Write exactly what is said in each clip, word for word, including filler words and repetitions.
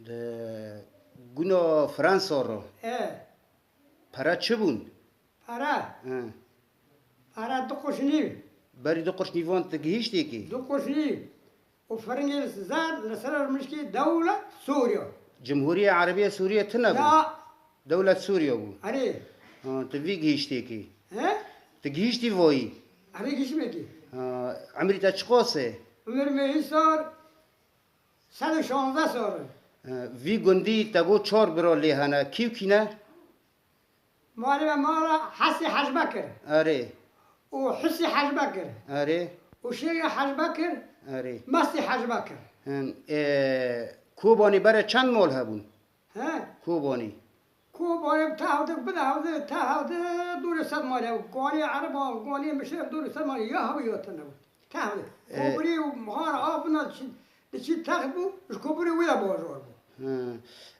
Li guna Fransa re E, pere çi bûn? Pere. He. Pere du quş nîv. Berî du quş nîvan tu gihîştî kî? Du quş nîv. Û firingê zer li ser mişkî dewlet Sûriye. Cumhuriye Erebiye Sûriye tune bû? Ya. Dewlet Sûriye bû. Erê. Ha, tu vî gihîştî kî? He? Tu gihîştî voyî? Erê gihîştîme kî. Ha, emrî te çiqas e? Umir me îsar sed û şanzdeh sal e. E, vî gundî te got çar bira lê hene. Kî û kî ne? Malê me mala Hesî Hecbekir. Erê. Û Husî Hecbekir. Erê. Û Şêrê Hecbekir. Erê. Mesî Hecbekir. Hin, e, Kobanî bere çend mal hebûn? He? Kobanî. Kobanî te hevde, bide hevde, te hevde dûrê sed mal hebû. Kobanî Ereban, Kobanî Mişir dûrê sed mal ya hebû ya tune bû. Te hebû. E, Kobanî û har a bina çi, di çi text bû, ji Kobanî wî de bajar bû. Hı.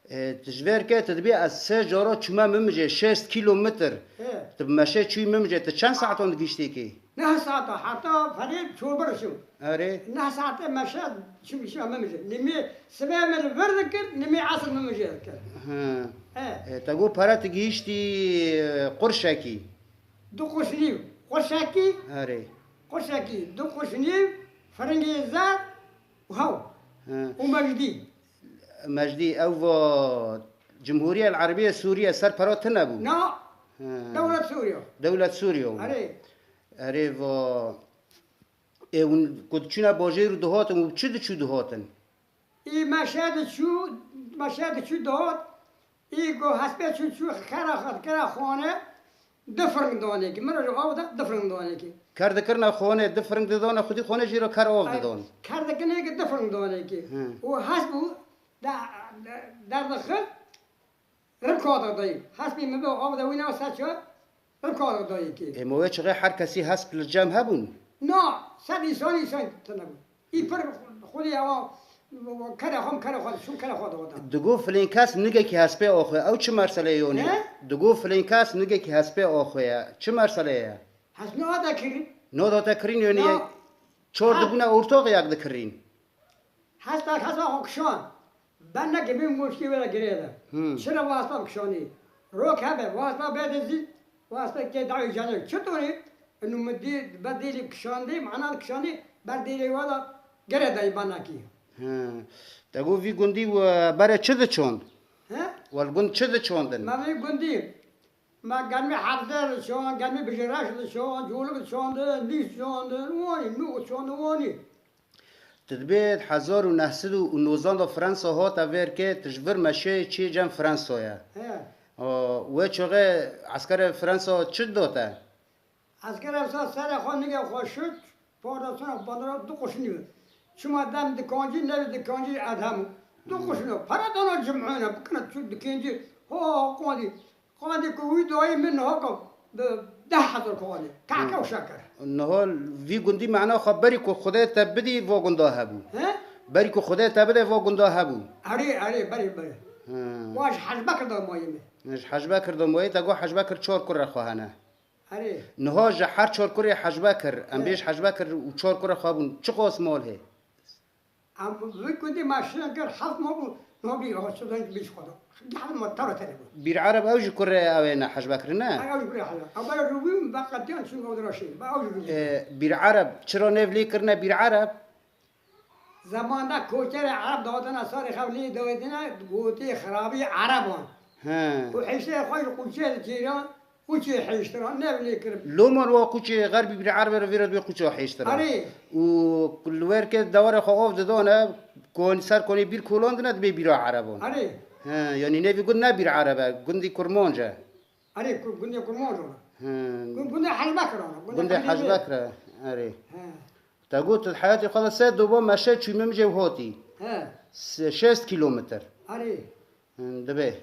E, tu ji vê ke tu dibê ez sê cara çûme Mimicê şêst kîlometr. He. Tu bi meşê çûyî Mimicê, tu çend saetan digihîştî kî? Neh saeta, heta ferê çolbir çûm. Erê. Neh saete meşe çûm, çûm Mimicê. Nimê sibê min vir dikir, nimê esr Mimicê dikir. Hı. He. E, te got pere tu gihîştî, e, qurşekî. Du quş nîv. Qurşekî. Erê. Qurşekî, du quş nîv, firingê zer û hew. Hı. Û Mecdî. Mecdî, ew va Cumhuriye El Erebiye Sûriye ser pera tune bû? Na. He. Dewlet Sûriye. Dewlet Sûriye bû. Erê. Erê va. Ê hûn ku diçûne bajêr û dihatin û çi diçû dihatin? Ê meşe diçû, meşe diçû dihat. Ê ku hespê çû, çû kera xwe, kera xane. Du firing danê kî. Min re av da du firing danê kî. Ker dikirine xanê, du firing didane xwedî xanê jî re ker av Ay, didon. Ker dikinê kî du firing danê kî. Hı. Û hesp û de-, de-, derdixist, ribka de dayî. Hespî min bi av de wîna ser çar, ribka de dayî kî. Ê, ma wê çixê her kesî hesp li cem hebûn? Na, sed însan, însan tune bû. Î pir xwedî ewa, kere xwe, kere xwe, şûn kere xwe dixweta. Digo filên kes nigekî hespê axwe. Ew çi merselê yonî? He? Digo filên kes nigekî hespê axwe ye. Çi merselê ye? Hes nade kirî. Nada te kirîn yonî Na. Çor Ha. dibûne ortax yek dikirîn. Hesta kesa xwe kişan. Ben nekê min muşkî were girê de. Hmm. Çira wasta kişanî? Rok hebe, wasta bede zî, wasta ke dawî canê. Çitorî? Inu min dî, be dêlî kişandî, mana kişandî, ber dêlî wada gere dayî banakî. He. Te got vî gundî we bere çi diçond? He? Wel gund çi diçondin? Me vî gundî, me germî hebze diçond, germî bijêreş diçond, colik diçond, nîs diçond, wanî, nû diçond, wanî. Tu dibê hezar û neh sed û nozan de Fransa hate vêrkê, tu ji vir meşê çê cem Fransa ye. He. O, wê çaxê eskerê Fransa çi do te? Eskerê Fransa serê xwe nigê xwe şut, pardasona bandora du quşinî. Çima dem dikancî, nevi dikancî edhem. Du Hmm. quşinî. Para dana cimhûne, bikine çu dikancî. Ho, ho, qandî. Qandê ku wî dayî min niha ku bi deh hezar ku anî. Keke û şeker. Niha vî gundî mena xwe berî ku Xwedê te bidî vo gunda hebû. He? Berî ku Xwedê te bidê vo gunda hebû. Erê, erê, berê, berê. He. Wa ji Hecbekir de mayî me. Ji Hecbekir de mayî, te got Hecbekir çar kurê xwe hene. Erê. Niha ji her çar kurê Hecbekir, em He. bêj Hecbekir û çar kurê xwe bûn, çi qas mal hê? Em vê kundê me şirin kir, heft ma bû, nabî, ha, şirin bîş xwe da. Gehal ma tara tene bû. Bîr Ereb ew ji kurê ew ê ne Hecbekir ne? Ay, ew ji kurê Hecbekir. Ew bera rûbî, ve qetiyan çûn ew dira şîn. Ve ew ji kurê. E, Bîr Ereb, çira nêv lê kirine Bîr Ereb? Zemanda koçerê Ereb dawetine sarê xew lê dawetine, gotê xirabî Ereban. He. Û hêştê xwe ji qûçê dikêriyan, Qûçê hêştiran, ne lê kirin. Loman wa qûçê xerbî bîrê Erebe re vê re dibê qûça hêştiran. Erê. Û li werke dewarê xwe av didane, kon-, ser konê bîr kolandine dibê bîra Ereban. Erê. He, yanî nêvî gund ne bîr Erebe, gundî Kurmanc e. Erê, ku-, gundê Kurmanc e. He. Gun-, gundê Hecbekir e. Gundê Hecbekir e, erê. He. Te got, tu di heyatê xwe de sê doba meşe çûyî Mimicê û hatî. He. Se-, şêst kîlometr. Erê. Hin, dibe.